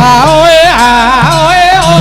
Aoe aoe o.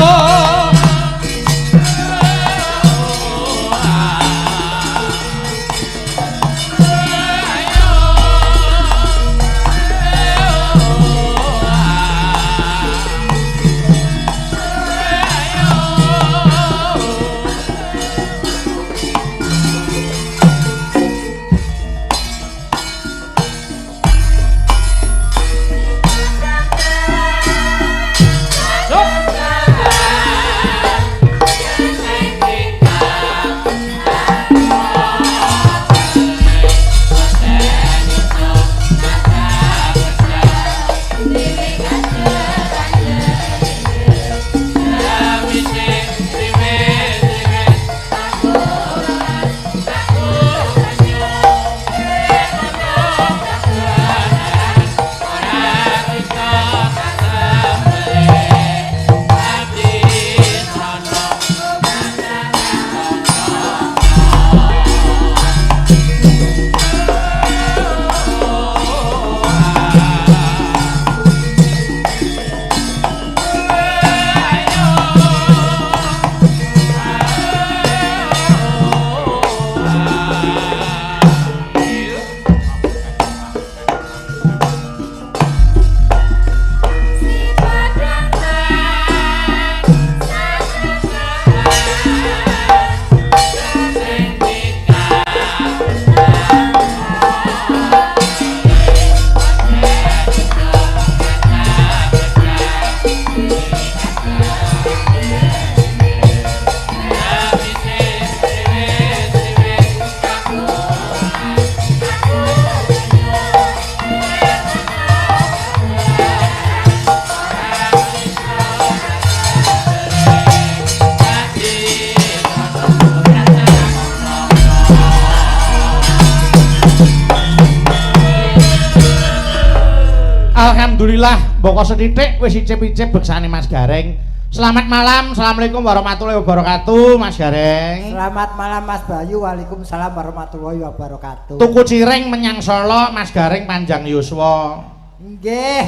Alhamdulillah, mboko sethithik wis icip-icip beksane Mas Gareng. Selamat malam, assalamualaikum warahmatullahi wabarakatuh, Mas Gareng. Selamat malam Mas Bayu, waalaikumsalam warahmatullahi wabarakatuh. Tuku cireng menyang Solo, Mas Gareng panjang yuswa. Nggih,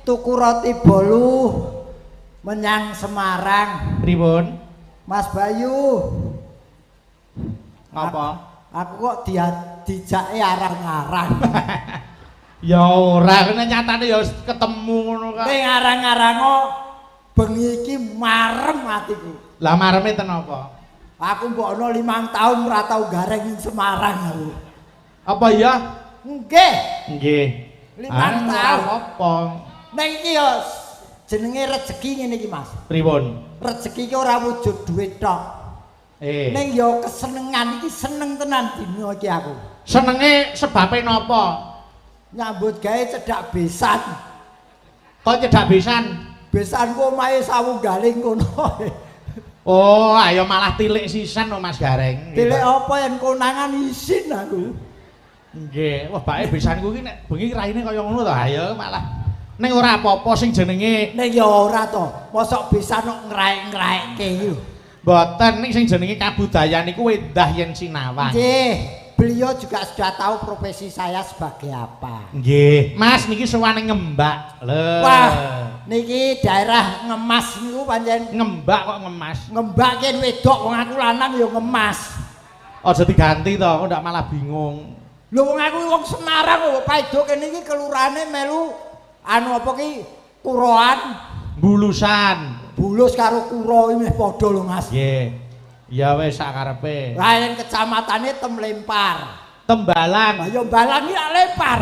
tuku roti bolu menyang Semarang. Pripun? Mas Bayu. Ngapa? Aku kok dijake arang-arang. Ya ora, kene nyatane ya ketemu ngono kok. Ning arang-arang kok bengi iki marem atiku. Lah mareme ten apa? Aku mbokno 5 tahun ora tau gareng ing Semarang aku. Apa ya? Nggih. Nggih. 5 tahun. Apa? Ning iki ya jenenge rejeki ngene iki, Mas. Pripun? Rejeki iki ora wujud dhuwit tok. Ning ya kesenengan iki, seneng tenan dina iki aku. Senenge sebabe napa? Nyambut gawe cedhak besan. Kok cedhak besan? Besanku omahe sawunggaling kono. Oh, ayo malah tilik sisan no Mas Gareng. Tilik apa yen konangan isin aku. Nggih, wah bae besanku iki nek bengi raine kaya ngono to. Ayo malah ning ora apa-apa sing jenenge. Ning ya ora to. Mosok besan kok ngraek-ngraekke iki lho. Mboten, ning sing jenenge kabudayan niku endah yen sinawang. Nggih. Beliau juga sudah tahu profesi saya sebagai apa. Nggih. Mas niki sowane Ngembak. Lho. Wah, niki daerah Ngemas niku pancen Ngembak kok Ngemas. Ngembak ki wedok, wong aku lanang ya Ngemas. Aja diganti to, aku ndak malah bingung. Lho wong aku wong Semarang kok paido kene iki kelurahane melu anu apa ki Kuroan, Bulusan. Bulus karo Kuro iki meh padha lho Mas. Nggih. Ya wis sak karepe. Lah yen kecamatane Temlempar. Tembalang. Lah ya Mbalang iki lak lempar.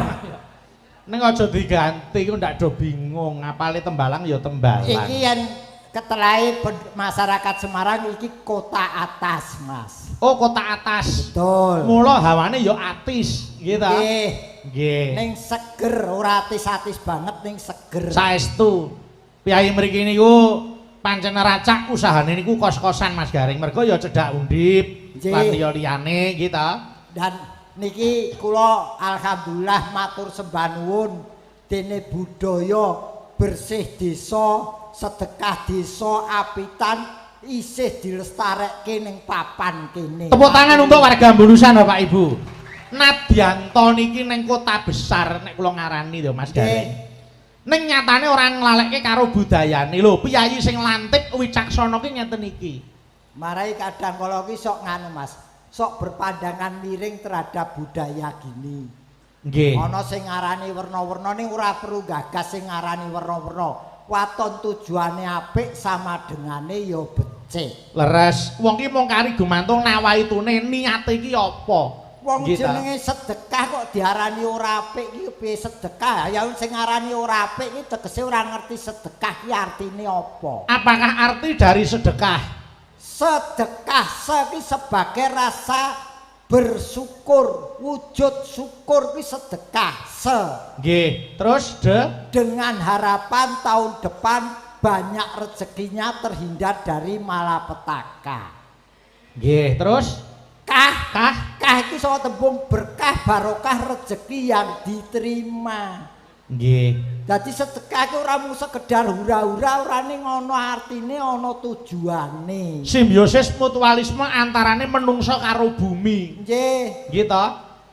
Ning aja diganti ku ndak do bingung, ngapale Tembalang ya Tembalang. Iki yen ketelahe masyarakat Semarang iki kota atas, Mas. Oh, kota atas. Betul. Mula hawane ya atis, nggih ta? Nggih. Nggih. Ning seger, ora atis-atis banget ning seger. Saestu. Piyayi mriki niku pancen racak usahane niku kos-kosan Mas Gareng. Mergo ya cedhak Undip, lan liya-liyane nggih ta. Dan niki kula alhamdulillah matur sembah nuwun dene budaya bersih desa, sedekah desa apitan isih dilestarekke ning papan kene. Tepuk tangan untuk warga Bulusan Bapak Ibu. Nadyanto niki ning kota besar nek kula ngarani lho Mas Gareng. Ning nyatane ora nglalekke karo budayane. Lho, piyayi sing lantip wicaksana ki ngeten iki. Marai kadang kala ki sok nganu Mas, sok berpandangan miring terhadap budaya gini. Nggih. Ana sing ngarani werna-werna ning ora perlu gagas sing ngarani werna-werna. Waton tujuane apik sama dengane ya becik. Leres, wong ki mung kari gumantung nawaitune niate iki apa? Wong jenenge sedekah kok diarani ora apik iki piye sedekah? Ya sing ngarani ora apik iki tegese ora ngerti sedekah ki artine apa. Apakah arti dari sedekah? Sedekah ki sebagai rasa bersyukur, wujud syukur ki sedekah se. Nggih, terus de dengan harapan tahun depan banyak rezekinya terhindar dari malapetaka. Nggih, terus kah kah kah itu saka tembung berkah barokah rezeki yang diterima. Nggih. Dadi sedekah ki ora mung sekedar hura-hura, ora ning ana artine, ana tujuane. Simbiosis mutualisme antarane menungso karo bumi. Nggih. Nggih to?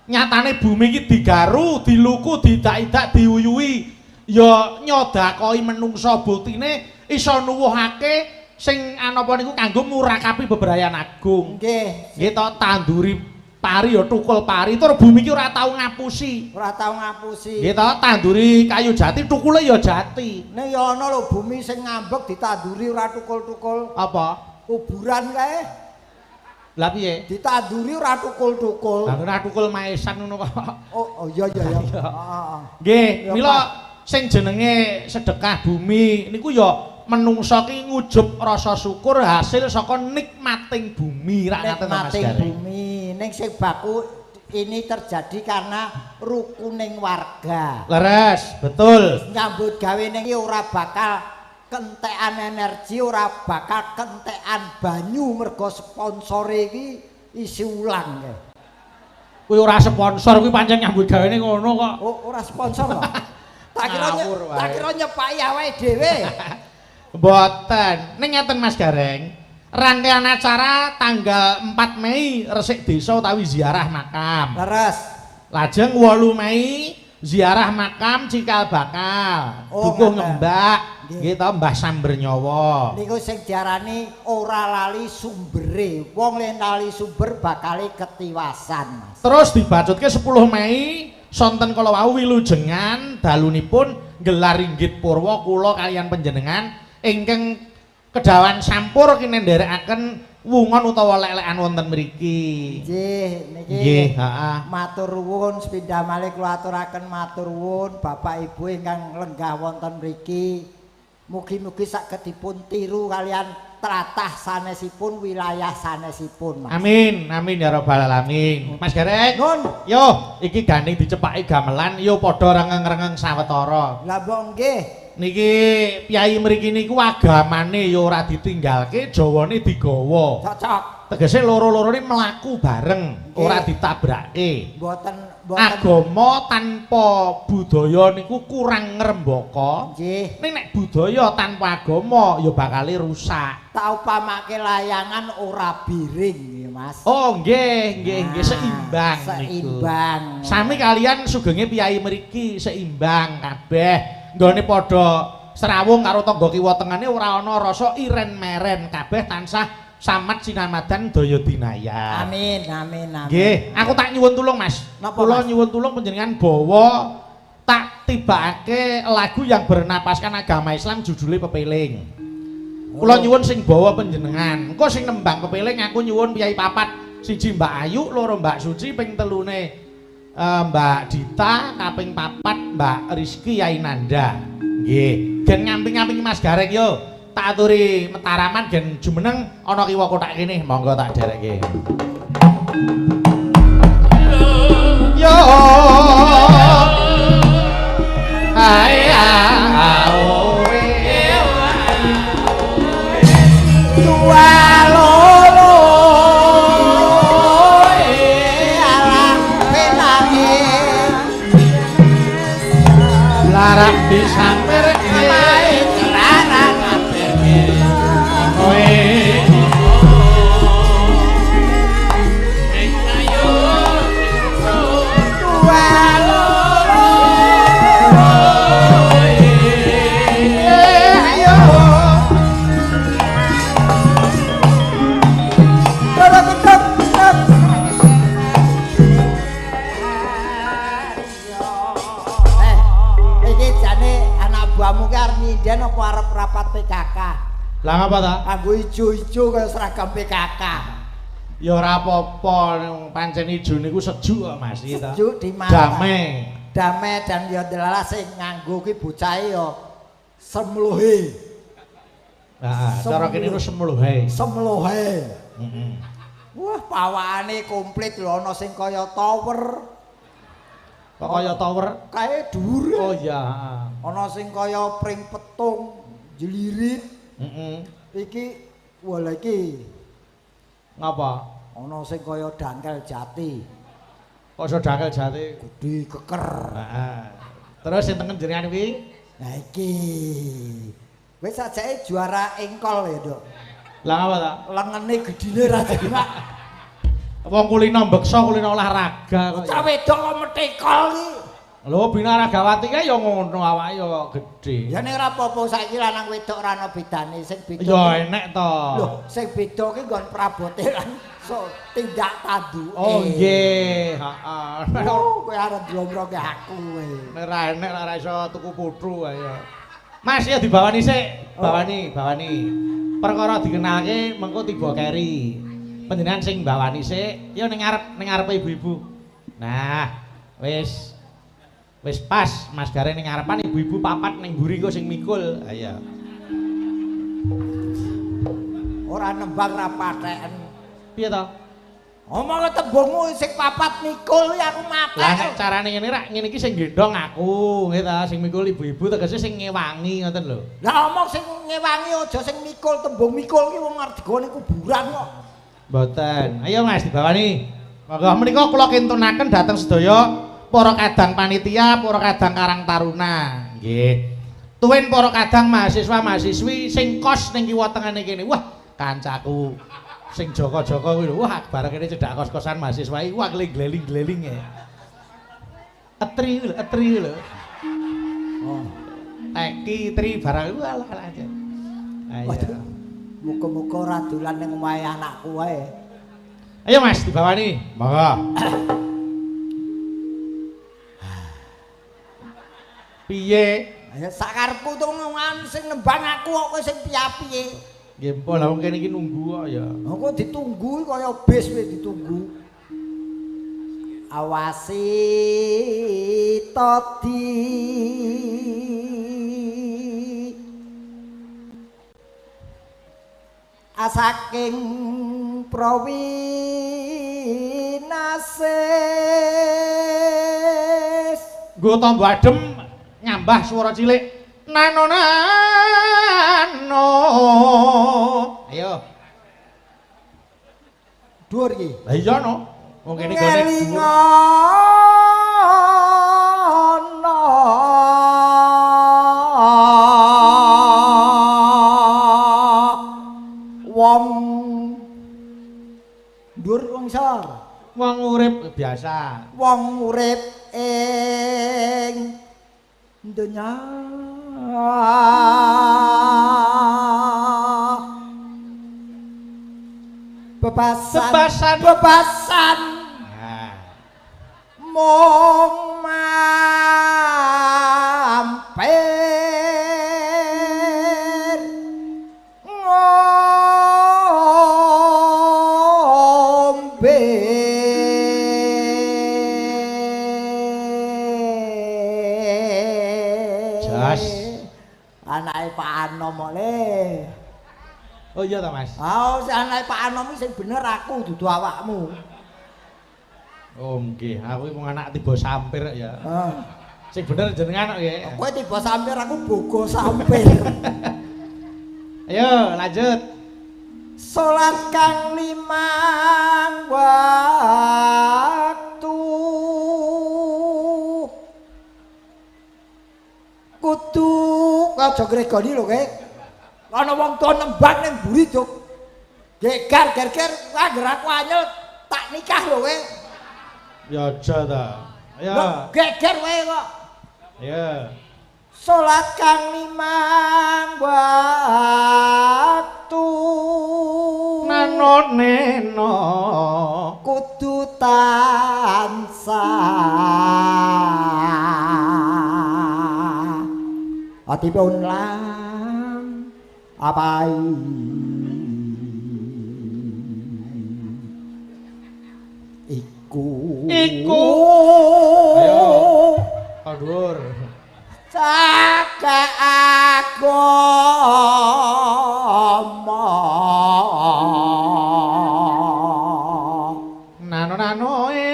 Nyatane bumi iki digaru, diluku, diidak-idak, diuyuhi, ya nyodakoi menungso, buktine iso nuwuhake sing anapa niku kanggo murakapi bebrayan agung. Nggih. Nggih to, tanduri pari ya tukul pari, tur bumi iki ora tau ngapusi. Ora tau ngapusi. Nggih to, tanduri kayu jati tukule ya jati. Ning ya ana lho bumi sing ngambek ditanduri ora tukul-tukul. Apa? Kuburan kae. Lah piye? Ditanduri ora tukul-tukul. Lah ora tukul maesan ngono kok. Oh, oh iya iya iya. Heeh. Nggih, mila sing jenenge sedekah bumi niku ya menungso ki ngujub rasa syukur hasil saka nikmating bumi, rak ngaten to Mas Nikmating bumi. Ning sing baku ini terjadi karena rukuning warga. Leres, betul. Nyambut gawe ning ora bakal kentekan energi, ora bakal kentekan banyu mergo sponsore iki isi ulang kae. Kuwi ora sponsor, kuwi pancen nyambut gawene ngono kok. Oh, ora sponsor kok. Tak kira nyepaki awake dhewe. Mboten. Ning ngeten Mas Gareng, rangkaian acara tanggal 4 Mei resik desa utawi ziarah makam. Leres. Lajeng 8 Mei ziarah makam cikal bakal. Oh, Dukuh Ngembak, nggih to Mbah Sambernyawa. Niku sing diarani ora lali sumbere. Wong nek lali sumber bakale ketiwasan, Mas. Terus dibacutke 10 Mei sonten kala wau wilujengan dalunipun gelar ringgit purwa kula kaliyan panjenengan ingkang kedawan sampur kinenderekaken wungon utawa lek-lekan wonten mriki. Nggih, niki. Nggih, heeh. Matur nuwun sepindah malih kula aturaken matur nuwun Bapak Ibu ingkang lenggah wonten mriki. Mugi-mugi saged dipun tiru kalian tlatah sanesipun, wilayah sanesipun, Mas. Amin, amin ya rabbal alamin. Mas Gareng. Nun. Yo, iki gandeng dicepaki gamelan, yo padha rengeng-rengeng sawetara. Lah mbok nggih. Niki piyayi mriki niku agamane ya ora ditinggalke, jawane digawa. Cocok. Tegese loro-lorone mlaku bareng, ora ditabrake. Mboten mboten agama tanpa budaya niku kurang ngrembaka. Nggih. Ning nek budaya tanpa agama ya bakale rusak. Tak upamake layangan ora biring nggih, Mas. Oh nggih, nggih, nggih, seimbang niku. Seimbang. Sami kalian sugenge piyayi mriki seimbang kabeh. Nggone padha srawung karo tangga kiwa tengene ora ana rasa iren-meren, kabeh tansah samat sinamadan daya dinaya. Amin, amin, amin. Nggih, aku tak nyuwun tulung, Mas. Kula nyuwun tulung panjenengan bawa tak tibakake lagu yang bernapaskan agama Islam judule Pepeling. Kula nyuwun sing bawa panjenengan. Engko sing nembang Pepeling aku nyuwun piyai papat, siji Mbak Ayu, loro Mbak Suci, ping telune Mbak Dita, kaping papat Mbak Rizky Yainanda. Nggih, gen ngamping-ngamping Mas Gareng yo. Tak aturi metaraman gen jumeneng ana kiwa kothak kene, monggo tak dherekke. Yo. Ae aoe. Dua loro alah penake larak disamperke larang kowe dua loro PKK. Lah ngapa ta? Nganggo ijo-ijo kaya seragam PKK. Ya ora apa-apa, pancen ijo niku sejuk kok Mas iki ta. Sejuk di mata. Damai. Damai dan ya delalah sing nganggo kuwi bocahe ya semluhe. Nah, cara kene niku semluhe. Semluhe. Heeh. Wah, pawakane komplit lho, ana sing kaya tower. Kok kaya tower? Kae dhuwur. Oh iya, heeh. Ana sing kaya pring petung, jelirit. Heeh. Iki wah lha iki. Ngapa? Ana sing kaya dangkel jati. Kok iso dangkel jati? Gedhe keker. Heeh. Terus sing tengen jenengan kuwi? Lah iki. Wis sajake juara engkol ya, Nduk. Lah ngapa ta? Lengene gedine ra jenak. Wong kulino mbeksa kulino olahraga kok. Cah wedok kok methekol iki. Lho Bina Ragawati kae ya ngono awake ya gedhe. Ya ning ora apa-apa saiki lanang wedok ora ana bedane, sing beda. Ya enek to. Lho, sing beda ki nggon prabote lan so tindak tanduke. Oh nggih, heeh. Oh, kowe arep ndlomroke aku kowe. Nek ora enek ora iso tuku putu ayo. Mas ya dibawani sik, bawani, bawani. Perkara dikenalke mengko tiba keri. Panjenengan sing bawani sik, ya ning ngarep, ning ngarepe ibu-ibu. Nah, wis. Wis pas Mas Gareng ning ngarepan ibu-ibu papat ning mburi engko sing mikul. Ayo. Ora nembang ra patheken. Piye to? Omong tembungmu sing papat mikul ya aku matek. Lah nek carane ngene rak ngene iki sing gendhong aku, nggih ta, sing mikul ibu-ibu tegese sing ngewangi ngoten lho. Lah omong sing ngewangi aja sing mikul, tembung mikul ki wong arep digone kuburan kok. Mboten. Ayo Mas dibawani. Monggo menika kula kintunaken dhateng sedaya para kadang panitia, para kadang Karang Taruna. Nggih. Tuwin para kadang mahasiswa-mahasiswi sing kos ning kiwa tengene kene. Wah, kancaku sing joko-joko kuwi lho. Wah, bareng kene cedhak kos-kosan mahasiswa iki wah gleling-gleling ya. Etri lho, etri lho. Oh. Teki tri barang walah alah aja. Ayo. Muga-muga ora dolan ning omahe anakku wae. Ayo Mas dibawani. Monggo. Piye? Ya sakarepku to ngomongan sing nembang aku kok kowe sing piye-piye. Nggih empun, lah wong kene iki nunggu kok ya. Lah kok ditunggu kaya bis wis ditunggu. Awasi tadi asaking prawinasis. Nggo tombo adem nyambah swara cilik nano nano. Ayo. Dhuwur iki. Lah iya no. Wong kene gone dhuwur. Wong dhuwur wong isor. Wong urip biasa. Wong urip ing donya bebasan bebasan bebasan nah. Mung mampir ngombe. Anake Pak Anom oleh. Oh iya ta Mas? Oh, anake Pak Anom iki sing bener aku dudu awakmu. Oh nggih, aku iki mung anak tiba sampir ya. Heeh. Sing bener jenengan kok nggih. Kowe tiba sampir aku bogo sampir. Ayo lanjut. Salat kang limang waktu kudu aja ngregoni lho kowe. Ana wong tuwa nembang ning mburi, Duk. Gegar gerger anggere aku anyel tak nikah lho kowe. Ya aja ta. Ayo. Geger wae kok. Ayo. Salat kang limang waktu nano neno kudu tansah atipun lam Apa iku? Iku. Ayo. Dhuwur. Cakak agama. Nano nano e.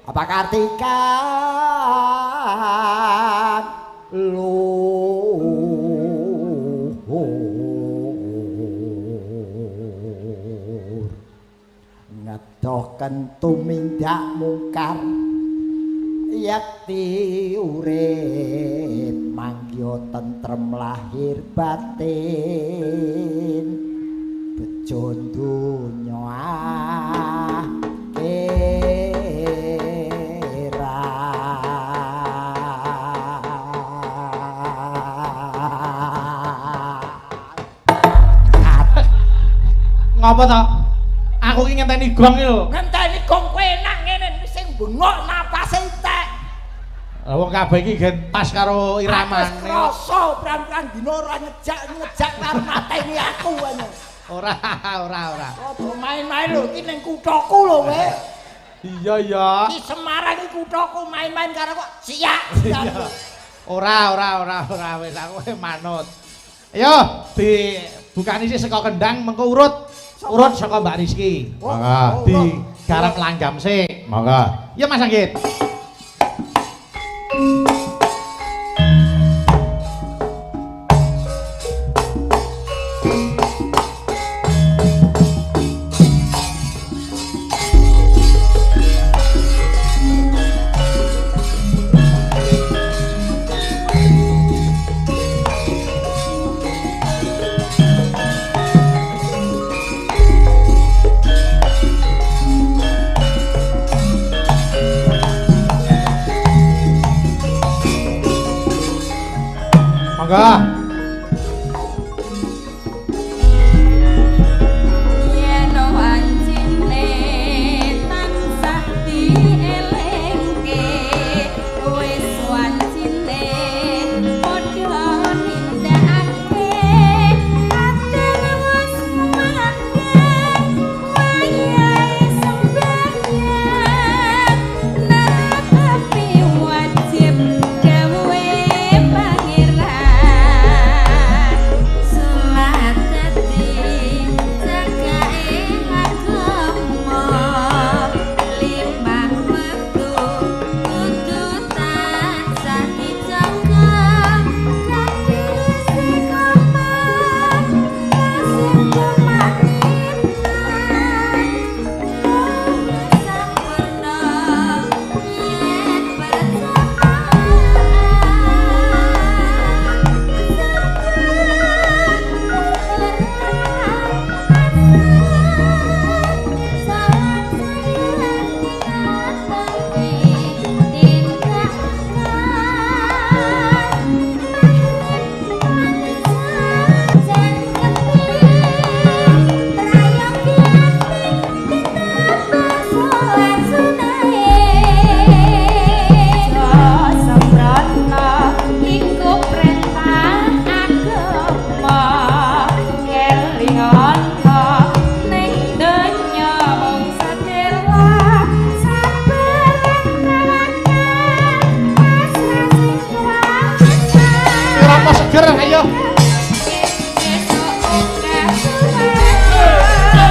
Apa kartikan luhur ngedohken tumindak mungkar yakti urip mangya tentrem lahir batin bejo donya akhirat. Ngopo to? Aku ki ngenteni gong iki lho. Ngenteni gong kowe enak ngene sing bengok napase entek. Lah wong kabeh iki gen pas karo iramane. Wis krasa pirang-pirang dina ora ngejak-ngejak karo mateni aku ngono. Ora, ora, ora. Aja main-main lho iki ning kuthaku lho kowe. Iya, iya. Iki Semarang iki kuthaku main-main karo kok siak. Ora, ora, ora, ora wis aku manut. Ayo dibukani sik saka kendang mengko urut. Urut saka Mbak Rizky. Mangga. Di garap langgam sik. Mangga. Iya Mas Anggit. Mangga. Yen wancine tansah dielingke wis wancine padha nindakake kadang wis mangke wayahe sembahyang netepi wajib dawuhe pangeran. Salat dadi cekake agama limang wektu kudu tansah dijaga kanthi istiqomah sing tumaninah sampurna yen iku perintah agama kelingono ning donya mung sedela sabar tawakal pasrah sing kuwasa. Irama seger ayo. Esuk ora suwarga.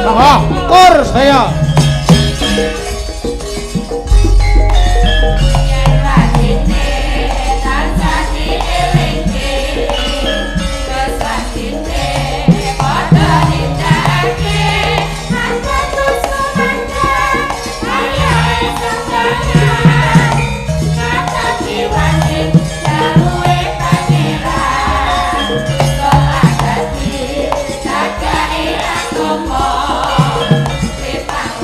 Mangga, kur sedaya. Yen wancine tansah dielingke wis wancine padha nindakake antuk sumandhang ayahe sembahyang ngatasi wajib dawuhe pangeran. Salat dadi cakake agama limang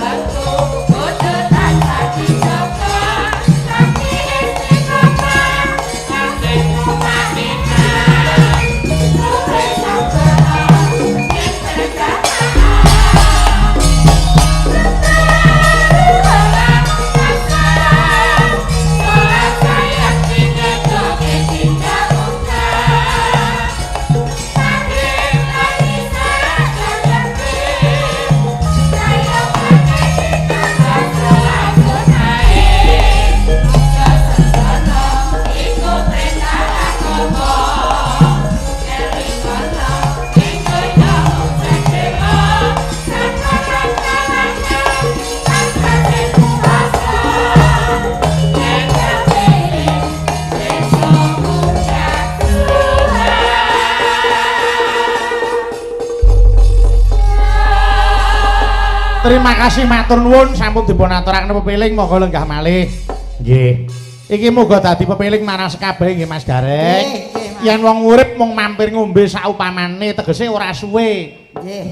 Terima kasih, matur nuwun sampun dipun aturaken pepeling, monggo lenggah malih. Nggih. Iki muga dadi pepeling marang sekabeh nggih, Mas Gareng. Nggih, nggih, Mas. Yen wong urip mung mampir ngombe saupamane, tegese ora suwe.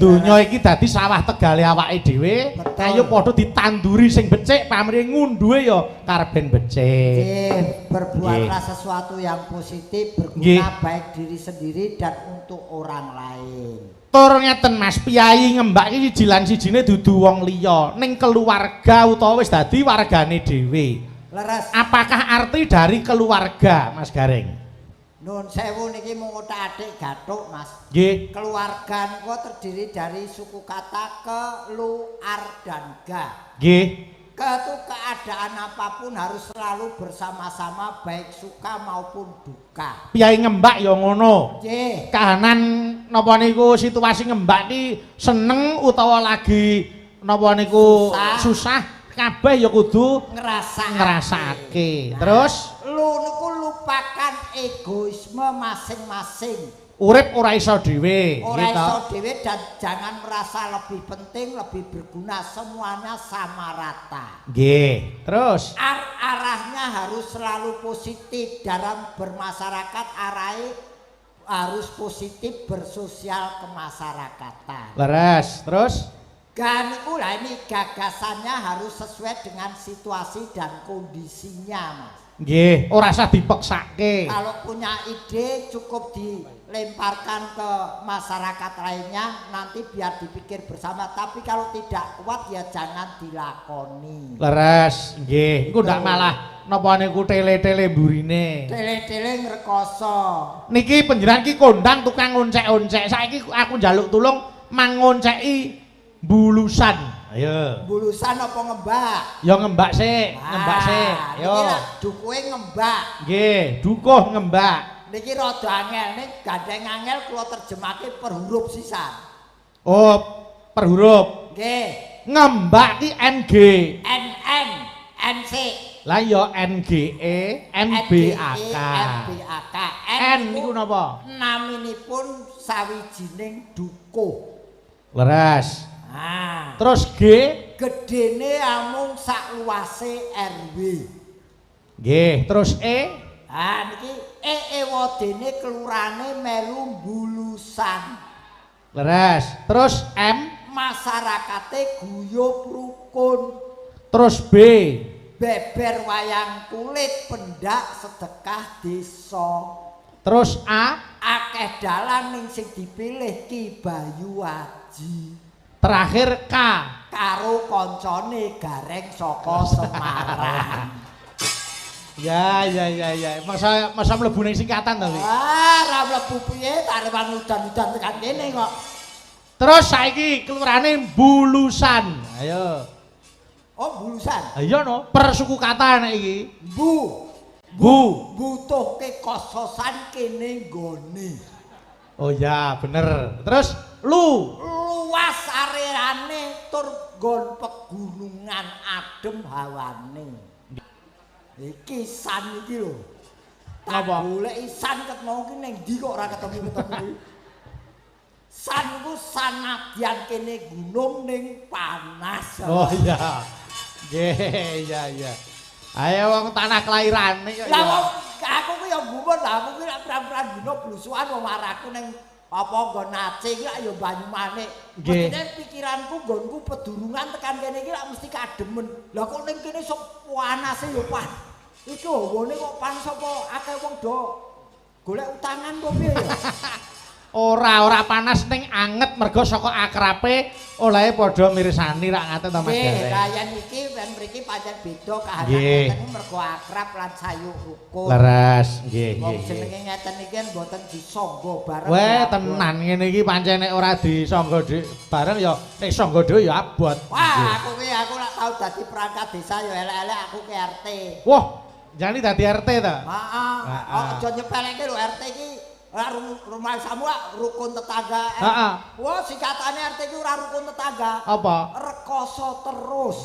Donya iki dadi sawah tegale awake dhewe. Ayo padha ditanduri sing becik, pamrih ngunduhe ya karben becik. Nggih, berbuatlah sesuatu yang positif, berguna baik diri sendiri dan untuk orang lain. Tur ngeten, Mas, piyayi ngembak iki siji lan sijine dudu wong liya, ning keluarga utawa wis dadi wargane dhewe. Leres. Apakah arti dari keluarga, Mas Gareng? Nun sewu, niki mung othak-atik gathuk, Mas. Nggih. Keluarga niku terdiri dari suku kata ke, lu, ar, dan ga. Nggih. Ke itu keadaan apapun harus selalu bersama-sama, baik suka maupun duka. Piyayi ngembak ya ngono. Nggih. Kahanan napa niku, situasi ngembak ki seneng utawa lagi napa niku Susah. Susah, kabeh ya kudu ngrasakake. Ngrasakake. Nah, Terus lu niku lupakan egoisme masing-masing. Urip ora iso dhewe, Ora nggih toh? iso dhewe dan jangan merasa lebih penting, lebih berguna, semuanya sama rata. Nggih. Terus Arahnya harus selalu positif dalam bermasyarakat, arahnya harus positif bersosial kemasyarakatan. Leres. Terus Gan niku lah, ini gagasannya harus sesuai dengan situasi dan kondisinya, Mas. Nggih, ora usah dipeksake. Kalau punya ide cukup dilemparkan ke masyarakat lainnya, nanti biar dipikir bersama. Tapi kalau tidak kuat ya jangan dilakoni. Leres, nggih. Iku ndak malah napa niku tele-tele mburine. Tele-tele ngrekoso. Niki panjenengan ki kondang tukang oncek-oncek. Saiki aku njaluk tulung mangonceki Bulusan. Ayo. Bulusan apa ngembak? Ya ngembak sik, ngembak sik. Yo. Niki lak dukuhe ngembak. Nggih, dukuh ngembak. Niki rada angel, ning gandeng angel kula terjemahke per huruf sisan. Oh, per huruf. Nggih. Ngembak ki NG. N N N C. Lah ya N G E M B A K. M B A K. N niku napa? Naminipun sawijining dukuh. Leres. Ah. Terus G? Gedene amung sak luase RW. Nggih, terus E? Ah, niki E ewadene kelurane melu Bulusan. Leres. Terus M? Masyarakate guyub rukun. Terus B? Beber wayang kulit pendak sedekah desa. Terus A? Akeh dalan ning sing dipilih Ki Bayu Aji. Terakhir K. Karo koncone Gareng saka Semarang. Ya. Masa masa mlebu ning singkatan to iki? Ah, ra mlebu piye, tarewan udan-udan tekan kene kok. Terus saiki kelurahane Bulusan. Ayo. Oh, Bulusan. Ayo no, per suku kata nek iki. Bu, Bu. butuhke kososan kene nggone. Oh ya, bener. Terus lu. Luas areane tur nggon pegunungan, adem hawane. Iki san iki lho. Tak Napa? goleki san ket mau ki ning ndi kok ora ketemu-ketemu. San ku sanadyan kene gunung ning panas. Oh iya. Nggih, iya iya. Ayo, wong tanah kelahirane kok. Lah Ya. wong aku ku ya gumun lah, aku ki lak pirang-pirang dina blusukan, wong maraku ning apa nggon Aceh iki lak ya Banyumanik. Mestine pikiranku nggonku pedurungan tekan kene iki lak mesti kademen. Lah kok ning kene sok panase ya pan. Iki hawane kok panas, apa akeh wong do golek utangan apa piye ya? Ora, ora panas ning anget mergo saka akrabe olehe padha mirsani, rak ngaten to, Mas Nggih, Gareng. lah yen iki yen mriki pancen beda kahanan ngeten iki mergo akrab lan sayuk rukun. Leres, nggih Wong nggih. jenenge ngeten iki kan mboten disangga bareng. Weh, ya, tenan ngene iki pancen nek ora disangga bareng ya, nek sangga dhewe ya abot. Wah, aku ki aku lak tau dadi perangkat desa ya elek-elek aku ki RT. Wah, jane dadi RT ta? Heeh. Heeh. Aja nyepeleke lho, RT iki ora rumangsamu lak rukun tetangga. Heeh. Wah, singkatane RT iki ora rukun tetangga. Apa? Rekoso terus.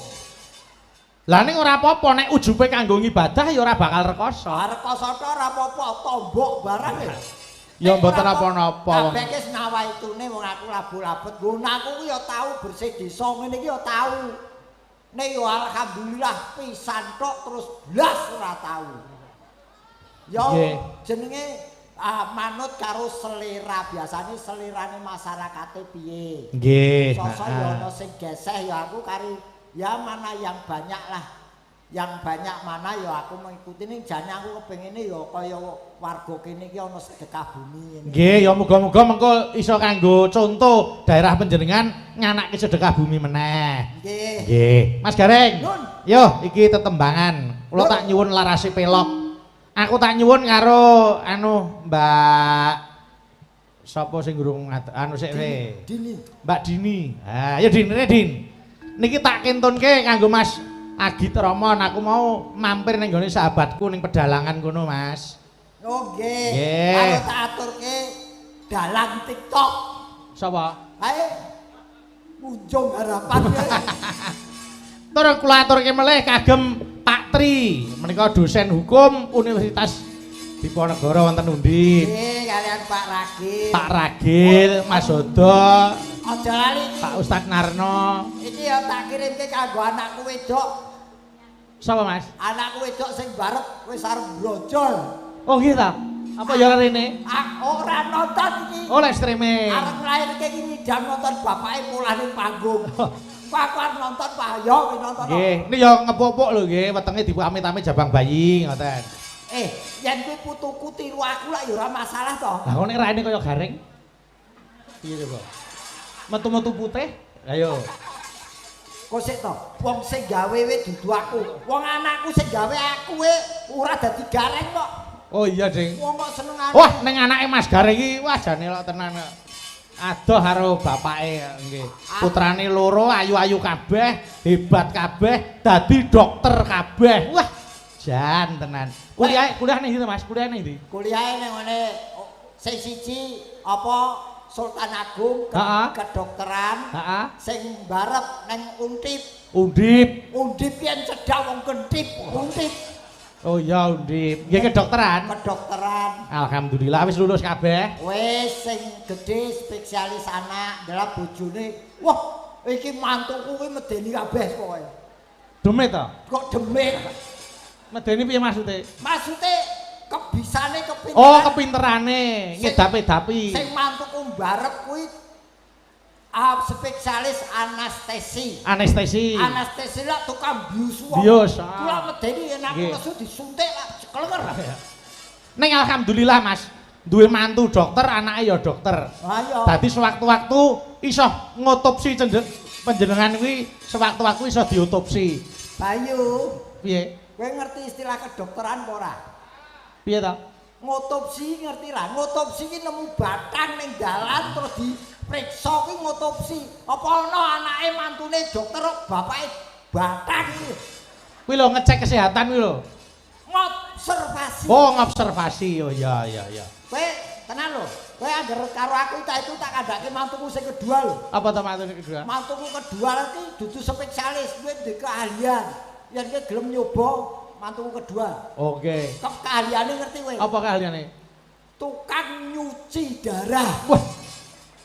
Lah ning ora apa-apa, nek ujube kanggo ngibadah ya ora bakal rekoso. Ah, rekoso tok ora apa-apa, tombok barang ya. Ya mboten napa-napa. Kabeh wis nawaitune wong aku labu-labet. Nggon aku ku ya tau bersih desa ngene iki ya tau. Nek ya alhamdulillah pisan tok terus blas ora tau. Ya jenenge manut karo selera, biasane selerane masyarakate piye. Nggih. Sosok ya ana sing geseh ya aku kari ya mana yang banyak lah. Yang banyak mana ya aku mengikuti ning jane aku kepengine ya kaya warga kene iki ana sedekah bumi ngene. Nggih, ya muga-muga mengko iso kanggo contoh daerah panjenengan nganake sedekah bumi meneh. Nggih. Nggih. Mas Gareng. Nun. Yo iki tetembangan. Kula tak nyuwun larase pelok. Aku tak nyuwun karo anu Mbak sapa sing gurung anu sik Dini. Mbak Dini. Ha, ya Din, rene Din. Niki tak kentunke kanggo Mas Agit Romon, aku mau mampir ning gone sahabatku ning pedalangan kono, Mas. Oh nggih. Aku tak aturke dalang TikTok. Sapa? Kae Munjung Harapan. Tur kula aturke melih kagem Pak Tri, menika dosen hukum Universitas Diponegoro wonten Undip. Nggih, kalian Pak Ragil. Pak Ragil, Mas Hodo. Aja lali iki. Pak Ustadz Narno. Iki ya tak kirimke kanggo anakku wedok. Sapa, Mas? Anakku wedok sing barep wis arep brojol. Oh nggih ta? Apa ya rene? Ah, ora nonton iki. Oh, live streaming. Arep nglairke iki nyidam nonton bapake polah ning panggung. Kok aku arep nonton Pak yo kowe nonton. Nggih, ini ya ngepopok lho nggih, wetenge dipuamit-amit jabang bayi ngoten. Yen kuwi putuku tiru aku lak ya ora masalah to. Lah kok nek raine kaya garing? Piye coba? Metu-metu putih? Ayo. Kok sik to, wong sing gawe we dudu aku. Wong anakku sing gawe aku we ora dadi gareng kok. Oh iya, Ding. Wong kok senengane. Wah, ning anake Mas Gareng iki wah jane lok tenan. Adoh karo bapake nggih. Putrane loro ayu-ayu kabeh, hebat kabeh, dadi dokter kabeh. Wah, jan tenan. Kuliah ning ndi, Mas? Kuliah ning ndi? Kuliahe ning ngene sing siji apa Sultan Agung kedokteran, sing barep ning Undip. Undip. Undip yen cedhak wong kentip, Undip. Oh iya Undip. Nggih kedokteran. Kedokteran. Alhamdulillah wis lulus kabeh. Wis sing gedhe spesialis anak, ndelok bojone. Wah, iki mantuku kuwi medeni kabeh pokoke. Demit to? Kok demit? Medeni piye maksude? Maksude kebisane kepinteran. Oh, kepinterane, ngedapi-dapi. Sing mantuku mbarep kuwi spesialis anestesi. Anestesi. Anestesi lak tukang bius wong. Bius. Kula medeni yen aku nesu disuntik lak ceklenger. Ning alhamdulillah Mas, duwe mantu dokter, anake ya dokter. Ha iya. Dadi sewaktu-waktu iso ngotopsi panjenengan kuwi sewaktu-waktu iso diotopsi. Bayu, piye? Kowe ngerti istilah kedokteran apa ora? Piye ta? Ngotopsi ngerti ra? Ngotopsi ki nemu batang ning dalan terus dipriksa ki ngotopsi. Apa ana anake mantune dokter bapake batang iki? Kuwi lho ngecek kesehatan kuwi lho. Ngobservasi. Oh, ngobservasi. Oh iya iya iya. Kowe tenan lho. Kowe angger karo aku tak itu tak kandhake mantuku sing kedua lho. Apa ta mantune kedua? Mantuku kedua iki dudu spesialis, kuwi ndek keahlian. Yen kowe gelem nyoba mantuku kedua. Oke. Keahliane ngerti kowe? Apa keahliane? Tukang nyuci darah. Wah.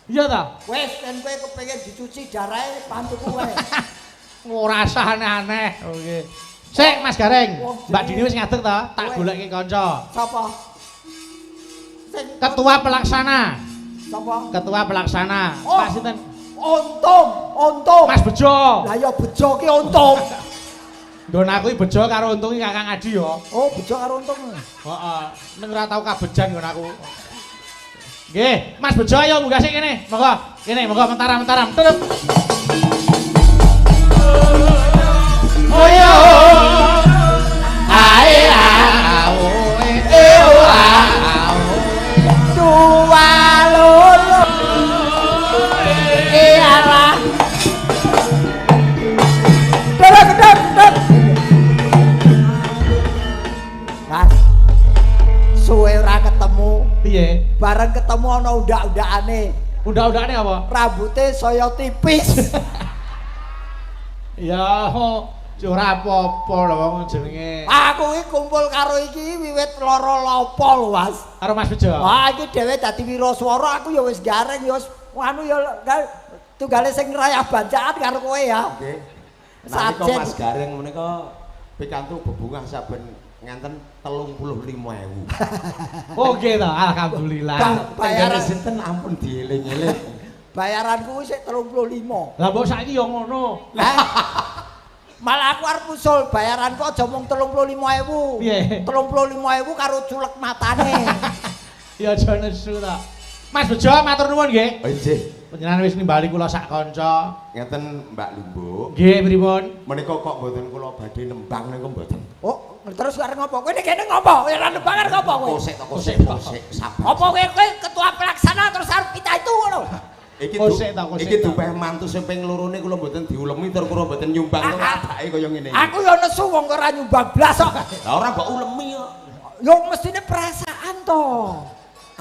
Iya ta? Wis yen kowe kepengin dicuci darahe mantuku kowe. Ora usah aneh-aneh. Oke. Sik Mas Gareng, Mbak Dini wis ngadeg ta? Tak goleki kanca. Sapa? Sing ketua pelaksana. Sapa? Ketua pelaksana. Oh. Pak sinten? Untung, Untung. Mas Bejo. Lah ya Bejo ki Untung. Nggon aku iki Bejo karo Untung iki Kakang Adi ya. Oh, Bejo karo Untung. Heeh, ning ora tau kabejan nggon aku. Nggih, Mas Bejo ayo munggah sik kene. Monggo, kene monggo mentaram-mentaram. Tutup. Oh yo. Ae a o e o a o. Dua loro. E ala. Dek dek dek. Mas. Suwe ora ketemu. Piye? Bareng ketemu ana undak-undakane. Undak-undakane apa? Rambute saya tipis. Ya, Ora apa-apa lho wong jenenge. Aku iki kumpul karo iki wiwit lara lopo lho, Mas. Karo Mas Bejo. Wah, iki dhewe dadi wiraswara, aku ya wis gareng ya wis anu ya tunggale sing ngrayah bancaan karo kowe ya. Nggih. Nalika Sajen. Mas Gareng menika pikantuk bebungah saben nganten 35.000. Oke to, alhamdulillah. Bayaran sinten ampun dieling-eling. Bayaranku wis 35. Lah mbok saiki ya ngono. Hah? Malah aku arep usul bayaranku aja mung 35.000. Piye? 35.000 karo culek matane. Ya aja nesu ta. Mas Bejo matur nuwun nggih. Oh nggih. Panjenengan wis nimbali kula sak kanca. Ngeten Mbak Limbuk. Nggih, pripun? Menika kok mboten kula badhe nembang niku mboten. Oh, terus arep ngopo? Kowe nek kene ngopo? Kowe ora nembang arep ngopo kowe? Kosek to kosek kosek sabar. Apa kowe kowe ketua pelaksana terus arep kita itu ngono? Iki Kosek ta, kosek iki ta. dupeh mantu sing ping lorone kula mboten diulemi tur kula mboten nyumbang to adake kaya ngene iki. Aku ya nesu wong ora nyumbang blas kok. Lah ora mbok ulemi kok. Yo mestine perasaan to.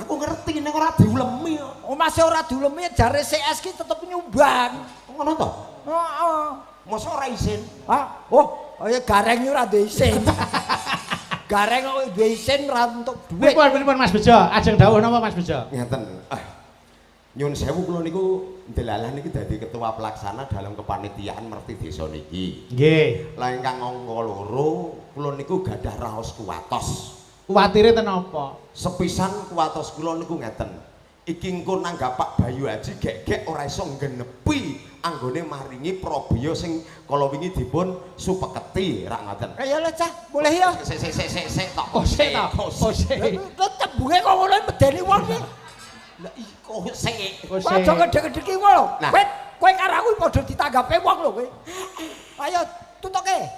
Aku ngerti nek ora diulemi kok. Oh, masih ora diulemi jare CS ki tetep nyumbang. Ngono to? Heeh. Mosok ora isin? Ah, oh, ya gareng iki ora duwe isin. Gareng kok duwe isin ora entuk duit. Pripun pripun Mas Bejo? Ajeng dawuh napa Mas Bejo? Ngeten. Ah. Nyun sewu kula niku ndelalah niki dadi ketua pelaksana dalam kepanitiaan merti desa niki. Nggih. Lah ingkang angka loro kula niku gadah raos kuwatos. Kuwatire ten napa? Sepisan kuwatos kula niku ngeten. Iki engko nanggap Pak Bayu Aji gek-gek ora iso nggenepi anggone maringi probaya sing kala wingi dipun supeketi rak ngoten. Ya lho cah, boleh ya. Sik sik sik sik sik tok. Kosek ta? Kosek. Kok tembunge kok ngono medeni wong iki. Lah iko sik. Kok aja ngedek-ngedeki wong lho. Nah. Kowe kowe karo aku padha ditanggape wong lho kowe. Ayo tutuke.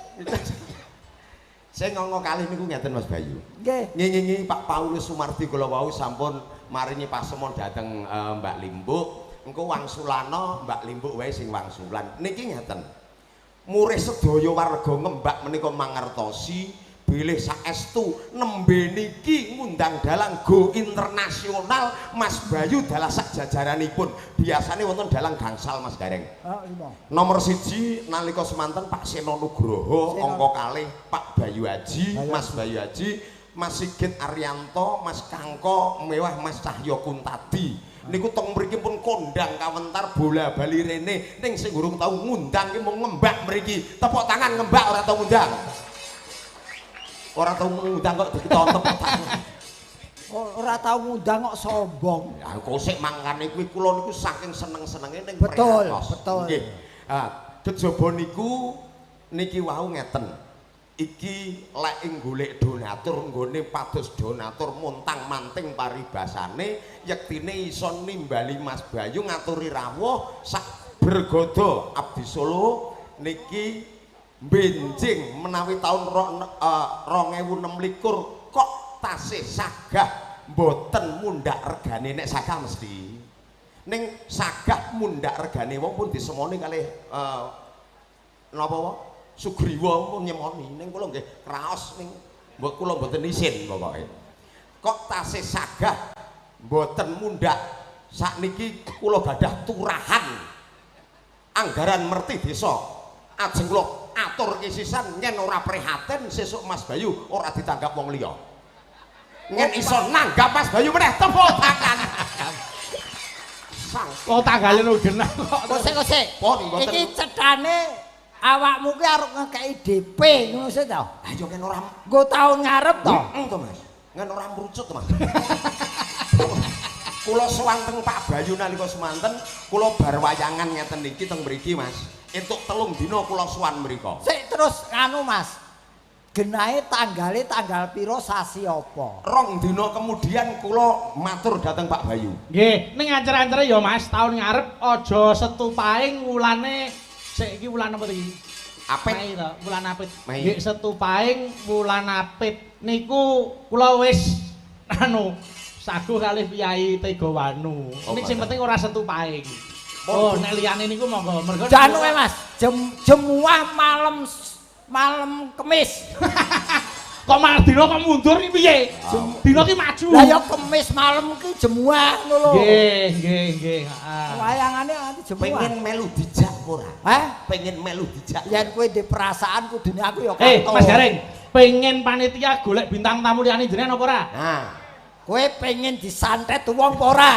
Sing nganggo kalih niku ngeten Mas Bayu. Nggih. Ngingingi Pak Paulus Sumardi kula wau sampun maringi pasemon dhateng Mbak Limbuk. Engko wangsulana Mbak Limbuk wae sing wangsulan. Niki ngeten. Murih sedaya warga Ngembak menika mangertosi bilih saestu nembe niki ngundang dalang go internasional Mas Bayu dalah sak jajaranipun. Biasane wonten dalang gangsal Mas Gareng. Heeh, lima. Nomor siji nalika semanten Pak Seno Nugroho, Seno. angka kalih Pak Bayu Aji, Bayu Mas Bayu Aji, Mas Sigit Arianto, Mas Kangko, mewah Mas Cahyo Kuntadi. Niku teng mriki pun kondang kawentar bola bali rene ning sing urung tau ngundang ki mung Ngembak mriki. Tepuk tangan Ngembak ora tau ngundang. Ora tau ngundang kok diton tepuk tangan. Ora tau ngundang kok sombong. Ya kok sik mangkane kuwi kula niku saking seneng-senenge ning Betul, prihatos. betul. Nggih. Ah, kejaba niku niki wau ngeten. Iki lek ing golek donatur nggone pados donatur montang-manting paribasane yektine iso nimbali Mas Bayu ngaturi rawuh sak bergodo abdi Solo niki benjing menawi taun 2026 kok tasih sagah mboten mundhak regane nek sagah mesti ning sagah mundhak regane wong pun disemoni kalih napa wae Sugriwa pun nyemoni ning kula nggih kraos ning mbok kula mboten isin pokoke kok tasih sagah mboten mundhak sakniki kula gadah turahan anggaran merti desa ajeng kula atur sisan nyen ora prihatin sesuk Mas Bayu ora ditanggap wong liya nyen iso nanggap Mas Bayu meneh tepuk tangan sang Kok tanggale no genah kok. Kosek kosek. Pon, mboten. Iki cethane awakmu ki arep ngekeki DP ngono sih to. Ayo ngen ora Nggo taun ngarep to. Heeh to Mas. Ngen ora mrucut to Mas. Kula sowan teng Pak Bayu nalika semanten, kula bar wayangan ngeten niki teng mriki Mas. Entuk 3 dina kula sowan mriko. Sik terus nganu Mas. Genahe tanggale tanggal pira sasi apa? 2 dina kemudian kula matur dhateng Pak Bayu. Nggih, ning ancer-ancere ya Mas, taun ngarep aja setu paing wulane sik iki wulan apa iki? Apit. Mei to, wulan Apit. Mei. Nggih setu paing wulan Apit niku kula wis anu saguh kalih Kyai Tegawanu. Oh, Ning sing ngoten. penting ora setu paing. Oh, nek liyane niku monggo mergo Janu e Mas, jemuah malam malam Kemis. Kok malah dina kok mundur iki piye? Dina ki maju. Lah ya Kemis malam ki jemuah ngono lho. Nggih, nggih, nggih, heeh. Wayangane nganti jemuah. Pengen melu dijak ora? Hah? Pengen melu dijak. Yen kowe ndek perasaan kudune aku ya katut. Mas Gareng, pengen panitia golek bintang tamu liyane jenengan apa ora? Nah, kowe pengen disantet wong apa ora?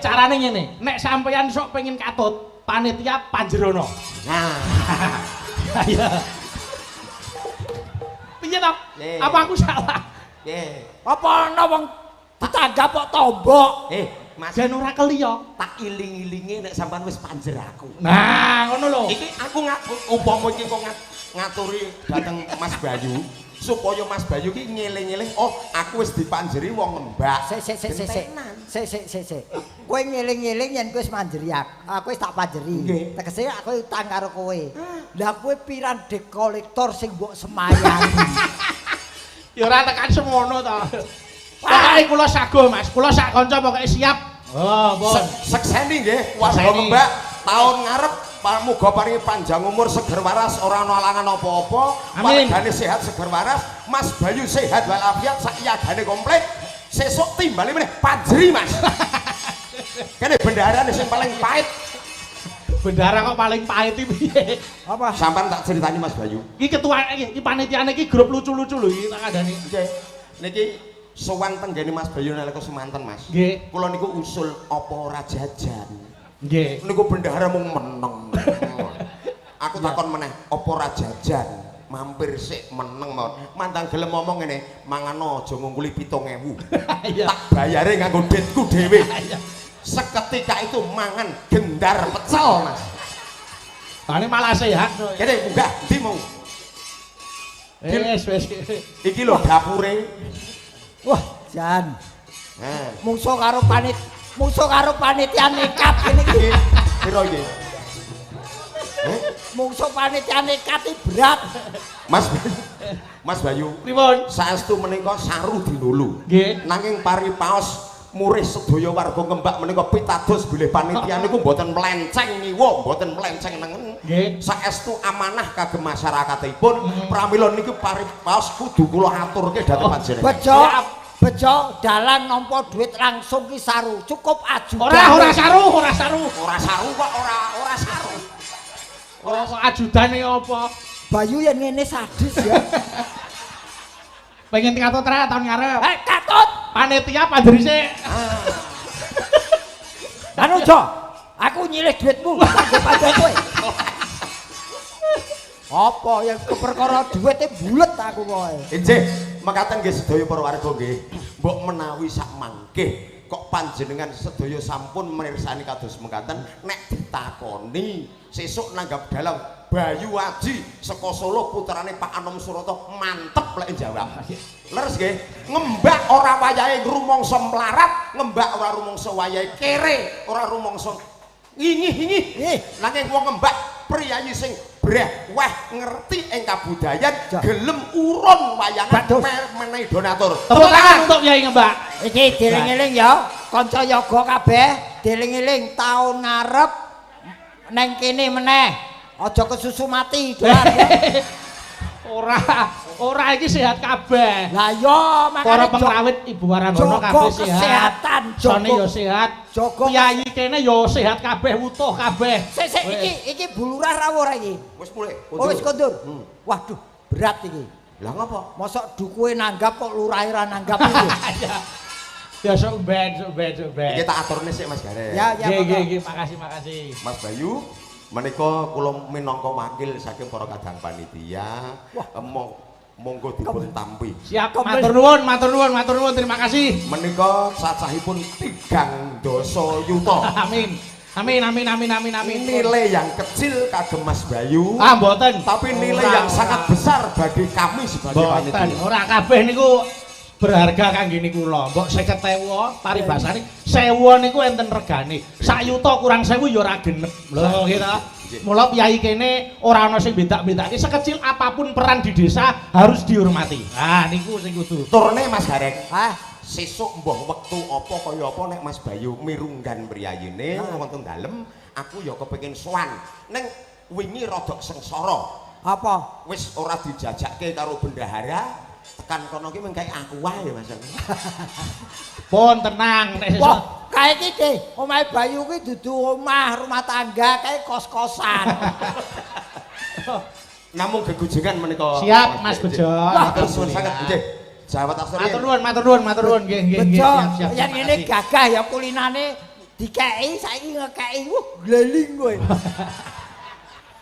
Carane ngene, nek sampeyan sok pengen katut, panitia panjerono. Nah. Iya. Piye to? Apa aku salah? Nggih. Apa ana wong ditanggap kok tombok? Mas, jan ora keliya. Tak iling-ilinge nek sampean wis panjer aku. Nah, ngono lho. Iki aku upama iki kok ngaturi dhateng Mas Bayu supaya Mas Bayu ki ngeling-eling, oh aku wis dipanjeri wong Ngembak. Sik sik sik sik. Sik sik sik sik. Kowe ngeling-eling yen kowe wis manjeri aku. Aku wis tak panjeri. Tegese aku utang karo kowe. Lah kowe piran dek kolektor sing mbok semayani. Ya ora tekan semono to. Pokoke kula sago Mas, kula sak kanca pokoke siap. Oh, pun. Sekseni nggih warga Ngembak taun ngarep muga paringi panjang umur seger waras ora ana alangan apa-apa, wargane sehat seger waras, Mas Bayu sehat walafiat sak yagane komplit. Sesuk timbali meneh panjeri Mas. Kene bendaharane sing paling pahit. Bendahara kok paling pahit iki piye? Apa? Sampeyan tak critani Mas Bayu. Iki ketua iki panitiane iki grup lucu-lucu lho iki tak kandhani. Nggih. Niki sowan tenggene Mas Bayu nalika semanten Mas. Nggih. Kula niku usul apa ora jajan. Nggih. Niku bendahara mung meneng. Aku takon meneh, apa ora jajan? Mampir sik meneng mawon. Mantang gelem ngomong ngene, mangan aja ngungkuli 7.000. Tak bayare nganggo duitku dhewe. Seketika itu mangan gendar pecel Mas. Tane malah sehat. Kene munggah ndi mau? Wis wis. Iki lho dapure. Wah, jan. Nah, mungsuh karo panit, mungsuh karo panitia nekat kene iki. Piro iki? Mungsuh panitia nekat iki berat. Mas Mas Bayu, pripun? Saestu menika saru dinulu. Nggih. Nanging paripaos murih sedaya warga Ngembak menika pitados bilih panitia niku mboten mlenceng ngiwa, mboten mlenceng nengen. Nggih. Saestu amanah kagem masyarakatipun, pramila niku paripaos kudu kula aturke dhateng panjenengan. Bejo, bejo dalan nampa duit langsung ki saru. Cukup ajudan. Ora, ora saru, ora saru. Ora saru kok, ora ora saru. Ora kok ajudane apa? Bayu yen ngene sadis ya. Pengen katut ra tahun ngarep. Katut. Panitia panjeri sik. Anu Jo, aku nyilih duitmu kanggo panjer kowe. Apa yang perkara duwite bulet aku kowe. Injih, mekaten nggih sedaya para warga nggih. Mbok menawi sak mangke kok panjenengan sedaya sampun mirsani kados mekaten nek ditakoni sesuk nanggap dalang Bayu Aji saka Solo putrane Pak Anom Suroto mantep lek jawab. Leres nggih, Ngembak ora wayahe rumangsa mlarat, Ngembak ora rumangsa wayahe kere, ora rumangsa ngingih-ngingih. Nanging wong Ngembak priyayi sing breh weh ngerti ing kabudayan gelem urun wayangan menehi donatur. Tepuk tangan untuk Kyai Ngembak. Iki dieling-eling ya, kanca yoga kabeh dieling-eling taun ngarep neng kene meneh. Aja kesusu mati doan. Ora, ora iki sehat kabeh. Lah iya, makane para pengrawit Ibu Waranggono kabeh sehat. Kesehatan, jone ya sehat. Kyai kene ya sehat kabeh, utuh kabeh. Sik sik iki iki Bu Lurah rawuh ora iki? Wis mulih. Oh wis kondur. Waduh, berat iki. Lah ngopo? Mosok dukuhe nanggap kok lurahe ra nanggap iki. Ya sok ben, sok ben, sok ben. Iki tak aturne sik Mas Gareng. Ya, ya. Nggih, nggih, makasih, makasih. Mas Bayu, menika kula minangka wakil saking para kadang panitia, monggo dipun tampi. Siap, matur nuwun, matur nuwun, matur nuwun, terima kasih. Menika cacahipun 3 dasa yuta. Amin. Amin, amin, amin, amin, amin. Nilai yang kecil kagem Mas Bayu. Ah, mboten. Tapi nilai ora, yang sangat besar bagi kami sebagai panitia. Ora kabeh niku berharga kangge niku kula. Mbok 50.000 paribasane 1.000 niku enten regane. Sak yuta kurang 1.000 ya ora genep. Lho nggih ta. Mula piyai kene ora ana sing bedak-bedake, sekecil apapun peran di desa harus dihormati. Nah niku sing kudu. Turne Mas Gareng. Hah? Sesuk mbah wektu apa kaya apa nek Mas Bayu mirunggan priyayine wonten dalem, aku ya kepengin sowan. Ning wingi rada sengsara. Apa? Wis ora dijajakke karo bendahara. Tekan kono ki mung kae aku wae Mas. Pun tenang nek sesuk. Wah, kae iki de, omahe Bayu kuwi dudu omah rumah tangga, kae kos-kosan. Namung gegujengan menika. Siap Mas Bejo. Matur suwun sanget nggih. Jawat aksara. Matur nuwun, matur nuwun, matur nuwun nggih nggih nggih siap siap. Yen ngene gagah ya kulinane dikeki saiki ngekeki. Wuh, gleling kowe.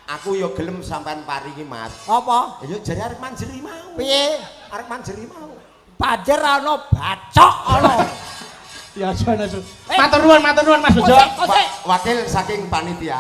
Aku ya gelem sampean paringi Mas. Apa? Ya jare arep manjeri mau. Piye? Arep manjeri mau. Pajer ana bacok ana. Ya aja nesu. Matur nuwun Mas Bejo. Wakil saking panitia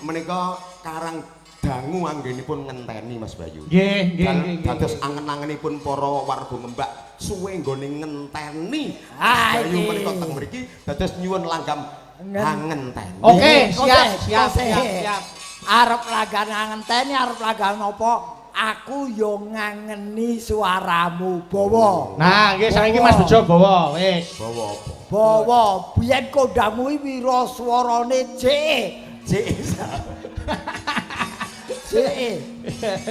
menika karang dangu anggenipun ngenteni Mas Bayu. Nggih, nggih, nggih. Dados angen-angenipun para warga Ngembak suwe nggone ngenteni. Mas Bayu menika teng mriki dados nyuwun langgam ngenteni. Oke, siap, siap, siap. Arep langgan ngenteni, arep langgan apa? Aku yo ngangeni suaramu, bawa. Nah, nggih saiki Mas Bejo bawa, wis. Bawa apa? Bawa. Biyen kondangmu iki wira swarane J. J. J.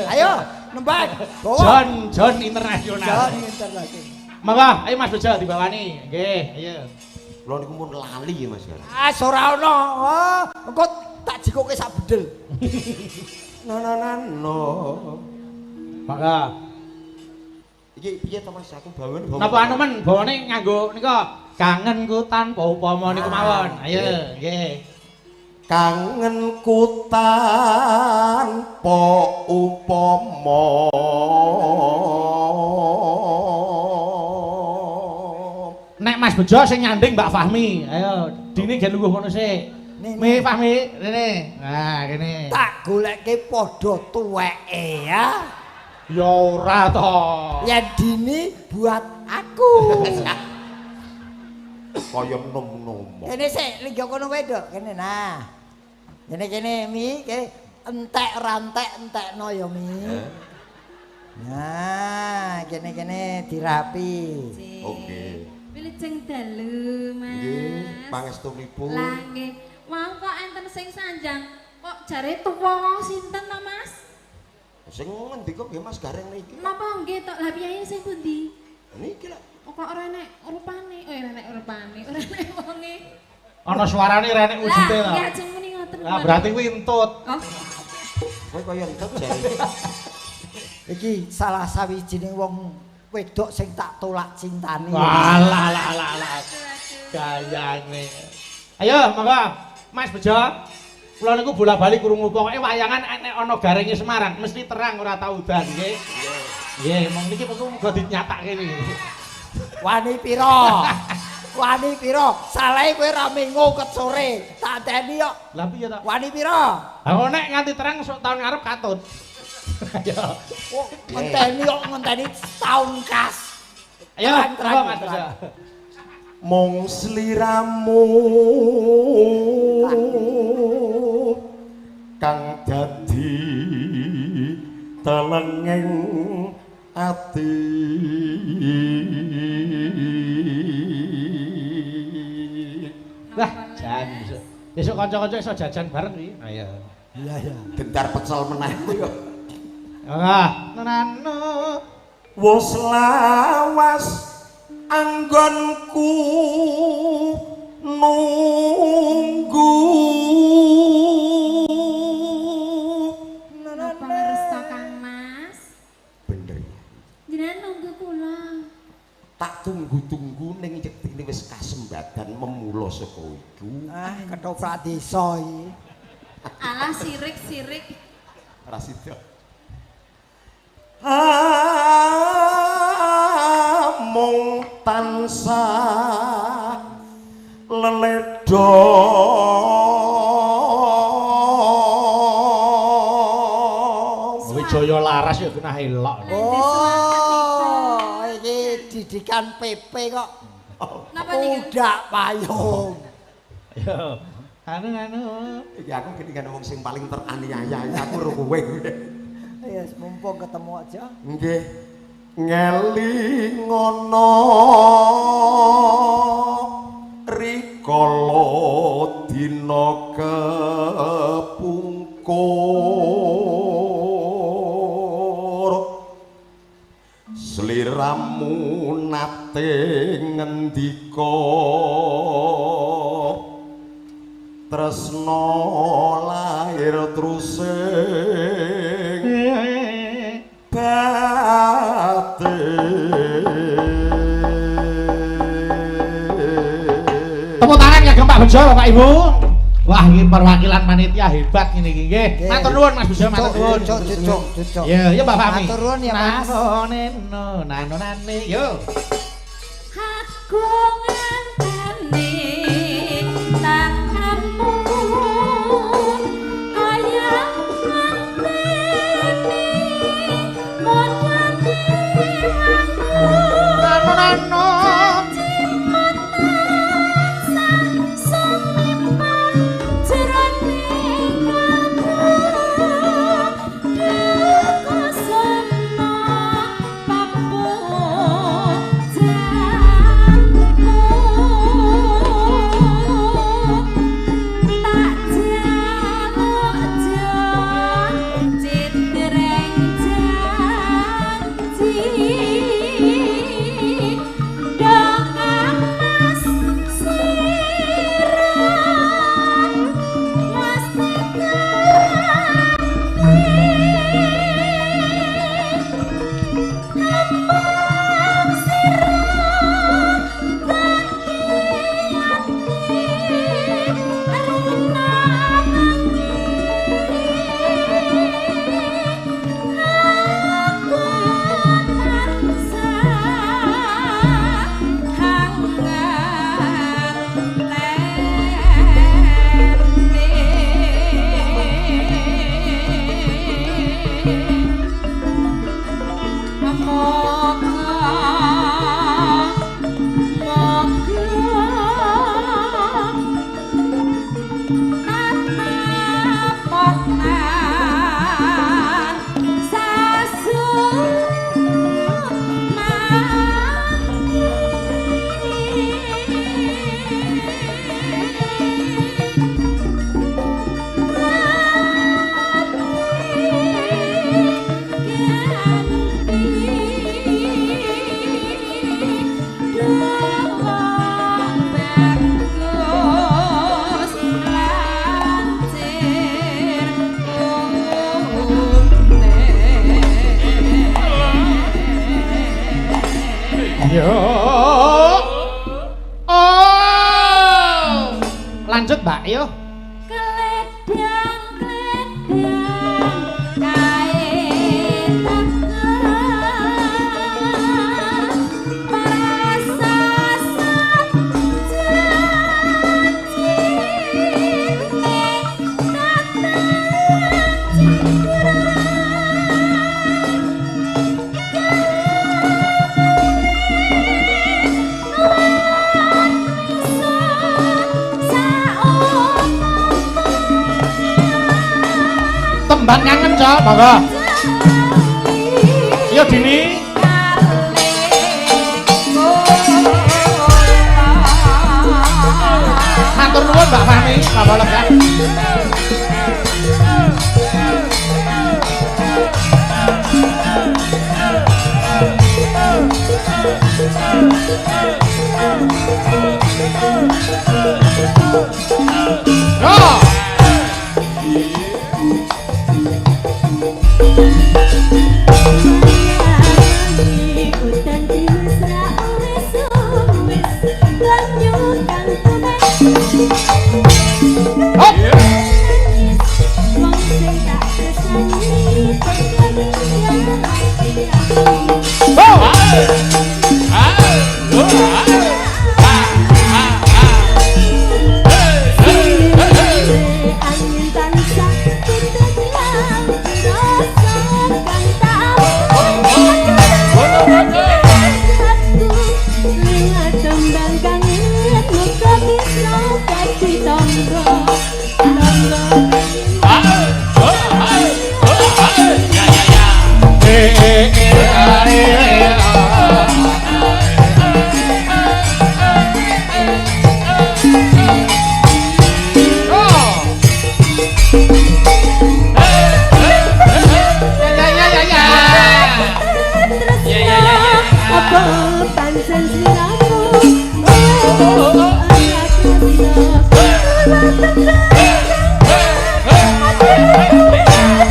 Ayo, nembang. Bawa. John, John Internasional. John Internasional. Monggo, ayo Mas Bejo dibawani. Nggih, ayo. Kula niku mun lali ya Mas. Ah, ora ono. Oh, engko tak jikoke sak bedel. No no no no. Mangga. Iki piye to Mas aku bawane bawa. Napa anu men bawane nganggo nika kangenku tanpa upama niku mawon. Ayo nggih. Kangenku tanpa upama. Nek Mas Bejo sing nyanding Mbak Fahmi. Ayo dini gen lungguh kono sik. Mi Fahmi rene. Nah, kene. Tak golekke padha tuweke ya. Ya ora to. Yen dini buat aku. Kaya nom-nom. Kene sik linggo kono wae, Nduk. Kene nah. Kene kene Mi, kene entek ora entek entekno ya Mi. Nah, kene kene dirapi. Oke. Wilujeng dalu, Mas. Nggih, pangestunipun. Lah nggih. Wau kok enten sing sanjang, kok jare tuwa sinten to, Mas? Sing ngendika nggih Mas Gareng niki. Napa nggih tok? Lah piyayi sing pundi? Niki lho. Kok ora enek rupane? Oh, ora enek rupane, ora enek wonge. Ana suarane ora enek wujude to. Lah, nggih ajeng muni ngoten. Lah berarti kuwi entut. Oh. Kowe kaya entut jare. Iki salah sawijining wong wedok sing tak tolak cintane. Alah alah alah alah. Gayane. Ayo monggo Mas Bejo. Kula niku bola-bali krungu pokoke wayangan nek ana garenge Semarang mesti terang ora tau udan nggih. Nggih, mong niki muga dinyatake niki. Wani pira? Wani pira? Salahe kowe ora mengo ket sore. Tak anteni kok. Lah piye to? Wani pira? Lah nek nganti terang sok taun ngarep katut. Ayo. Oh, ngenteni kok ngenteni taun kas. Ayo, monggo Mas Bejo. Mung sliramu kang dadi telenging ati. Wah, jan. Besok kanca-kanca iso jajan bareng iki. Ayo. Iya iya. Gentar pecel meneh kuwi kok. Ah, nano. Wis lawas anggonku nunggu. Napa ngeresto Kang Mas? Bener ya. Jenengan nunggu kula. Tak tunggu-tunggu ning yektine wis kasembadan memula saka iku. Ah, ketoprak desa iki. Alah sirik-sirik. Ora sida. Amung tansah leledha. Wijaya laras ya genah elok. Oh, iki didikan PP kok. Napa niki? Udak payung. Ayo. Anu-anu. Iki aku keningan wong sing paling teraniaya aku ro kowe. Ya mumpung ketemu aja. Nggih. Ngelingono rikala dina kepungkur Sliramu nate ngendika tresna lair trusing batin. Tepuk tangan kagem Pak Bejo Bapak Ibu. Wah, ini perwakilan panitia hebat ngene iki nggih. Matur nuwun Mas Bejo, matur nuwun. Cucuk, cucuk. Ya, ya Mbak Fahmi. Matur nuwun ya Mas. Nano neno, nano nane, yo. Aku nganteni tanganmu kaya nganteni modane aku. Nano nano. Yo. Oh. Lanjut, Mbak, yo. Kledang-kledang kae tekan prasasat janji ning tatan citra. Tembang kangen, Cok, monggo. Yo Dini. Matur nuwun Mbak Fani, monggo lenggah. Yo. Hop.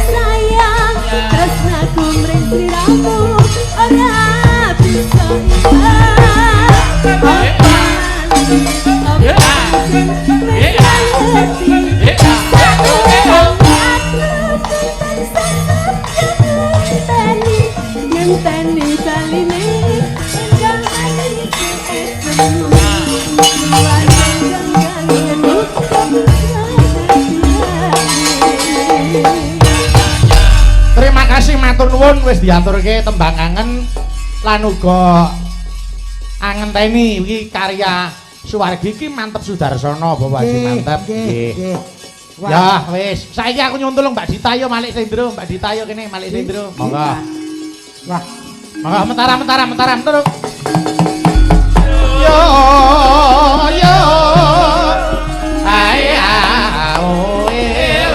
Sayang tresnaku mring sliramu ora bisa ilang. Ngenteni baline enggal ati esmu. Terima kasih matur nuwun wis diaturke tembang kangen lan uga angenteni iki karya Suwargi iki Mantep Sudarsono Bapak Haji Mantep. Nggih. Ya wis, saiki aku nyuwun tulung Mbak Dita yo Malik Sendro, Mbak Dita yo kene Malik Sendro. Monggo. Wah, monggo mentaram mentaram mentaram terus. Yo yo. Ai a o e.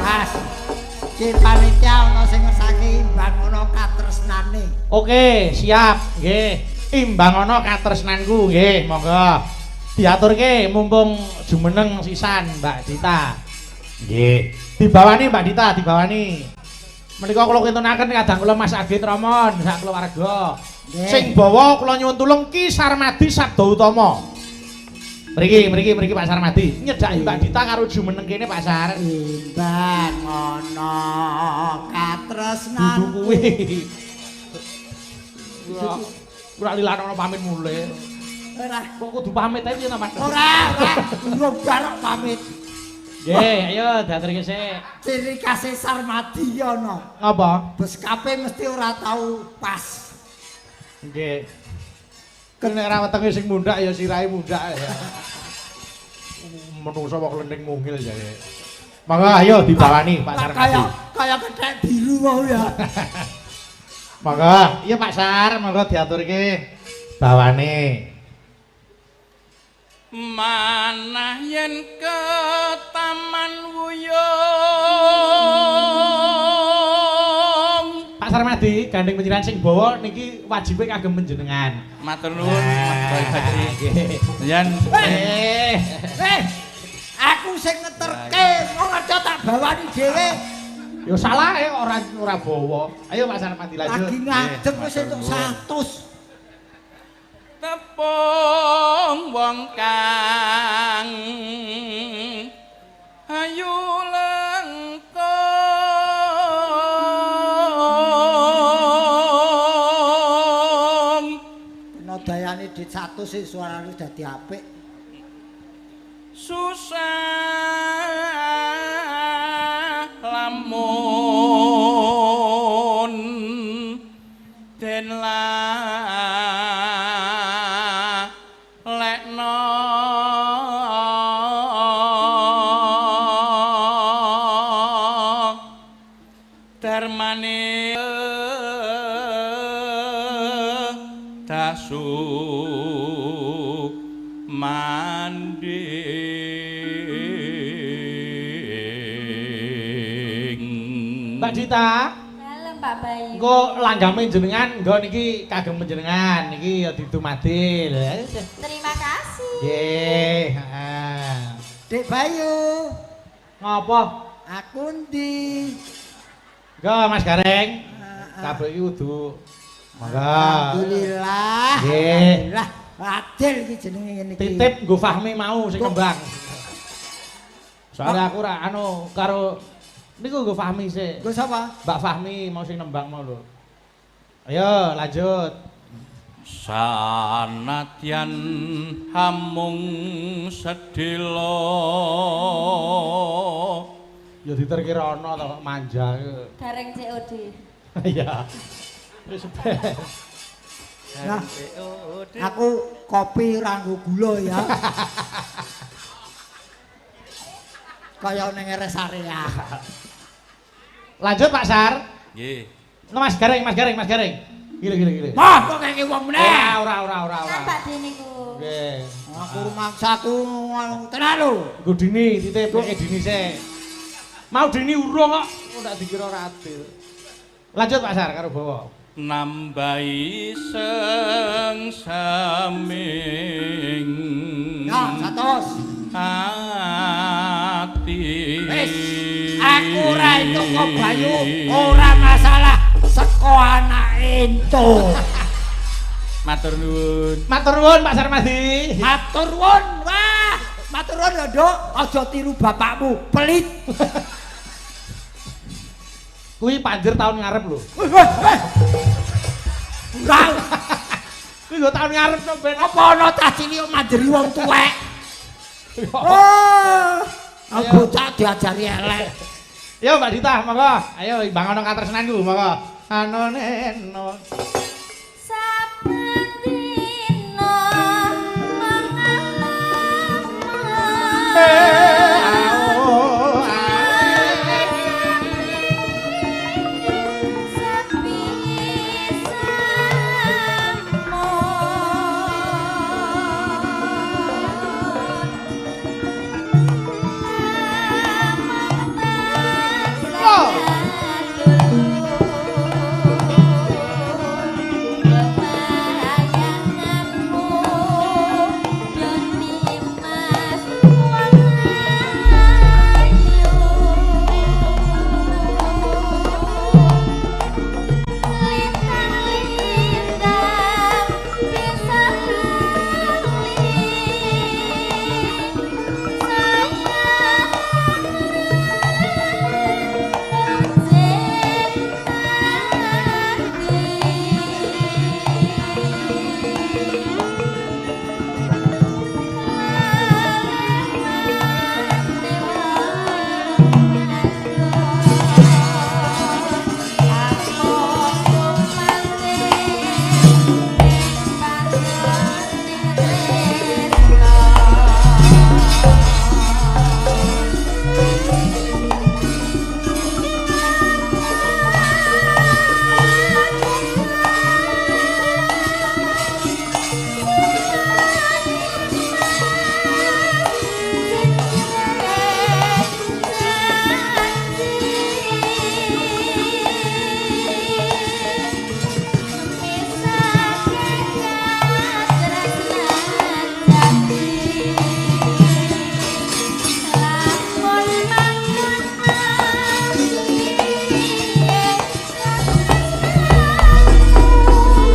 Mas. Ki panitia ana sing ngersake imbang ana katresnane. Oke, siap. Nggih. Imbang ana katresnanku nggih, monggo. Diaturke mumpung jumeneng sisan Mbak Dita. Nggih. Dibawani Mbak Dita, dibawani. Menika kula kintunaken kadang kula Mas Agit Romon sak keluarga. Sing bawa kula nyuwun tulung Ki Sarmadi Sabda Utama. Mriki, mriki, mriki Pak Sarmadi. Nyedhaki Mbak Dita karo jumeneng kene Pak Sar. Imbang ana katresnan. Dudu kuwi. Ora lilanono pamit mulih. Ora. Kok kudu pamit ae piye ta, Mas? Ora, ora. Durung barok pamit. Nggih, ayo diaturke sik. Ciri khase Sarmadi ana. Ngapa? Beskape mesti ora tau pas. Nggih. Nek ora wetenge sing mundhak ya sirahe mundhak ya. Menungso kok klending mungil jare. Monggo ayo dibawani Pak Sarmadi. Kaya kaya kethek biru wau ya. Monggo, iya Pak Sar, monggo diaturke bawane. Manah yen ke Taman Wuyung. Pak Sarmadi, gandeng panjenengan sing bawa niki wajibe kagem panjenengan. Matur nuwun Mas Haji. Yen aku sing ngeterke, wong aja tak bawani dhewe. Ya salah ya ora ora bawa. Ayo Pak Sarmadi lanjut. Lagi ngadeg wis entuk 100. Tepung wong kang ayu lengkung kena dayane dit 100 sih suarane dadi apik. Susah lamun den darmane dasu manding. Mbak Dita. Dalem Pak Bayu. Engko langgame jenengan nggo niki kagem panjenengan niki ya didumadi. Terima kasih. Nggih, heeh. Dik Bayu. Ngopo? Aku ndi? Nggo Mas Gareng. Kabeh iki kudu monggo. Alhamdulillah. Nggih. Alhamdulillah. Adil iki jenenge ngene iki. Titip nggo Fahmi mau sing kembang. Soale aku ora anu karo niku nggo Fahmi sik. Nggo sapa? Mbak Fahmi mau sing nembang mau lho. Ayo lanjut. Sanadyan hamung sedhela. Ya diterke rono to kok manja. Gareng COD. Iya. Wis ben. Nah, aku kopi ora nggo gula ya. Kaya ning rest area. Lanjut Pak Sar. Nggih. Mas Gareng, Mas Gareng, Mas Gareng. Gile gile gile. Wah, kok kaya wong meneh. Ora ora ora ora. Kan Pak Dini ku. Nggih. Aku rumangsaku ngono tenan lho. Nggo Dini titip keke Dini sik. Mau Dini urung kok, kok ndak dikira ora adil. Lanjut Pak Sar karo bawa. Nambahi sengsaming Ya, 100. Ati. Wis, aku ora entuk kok Bayu, ora masalah seko anake entuk. Matur nuwun. Matur nuwun Pak Sarmadi. Matur nuwun, wah. Matur nuwun lho, Nduk. Aja tiru bapakmu, pelit. Kuwi panjer tahun ngarep lho. Wih, wih, wih. Kurang. Kuwi nggo tahun ngarep to ben. Apa ana cah cilik mandiri wong tuwek? Oh, aku bocah diajari elek. Yo Mbak Dita, monggo. Ayo bangono katresnanku, monggo. Anone no. Saben dina mangalama.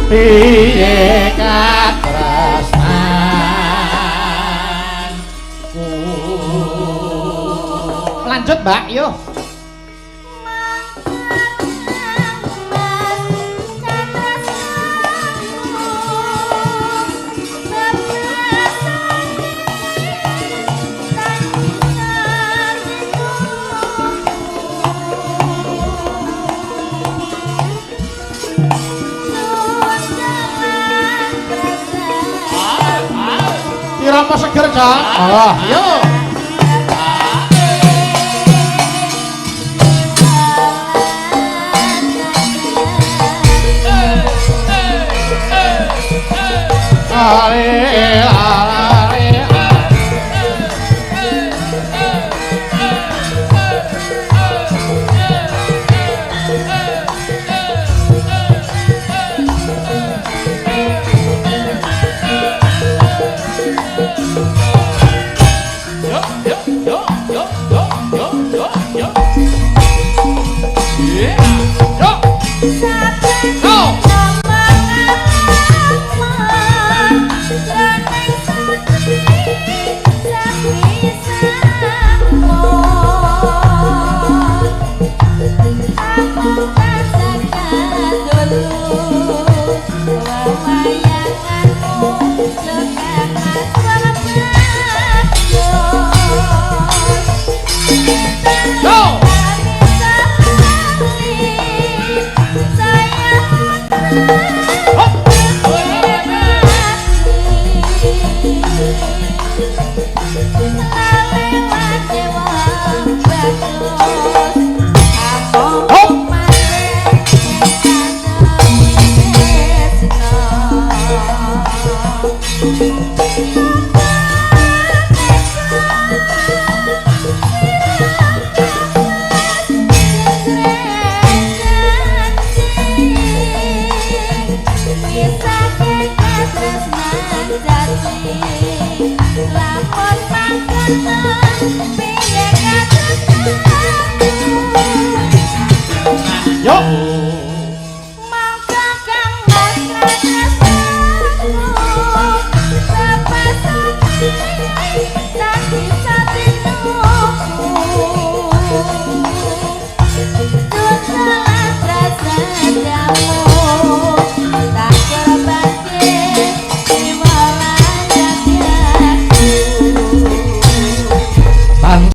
Piye katresnanku. Lanjut Mbak, yo. Irama seger, Cak. Oh, yo. Ale, ale, Yo yo yo yo yo yo yo yo. Yeah. Yo. Yo. Yo.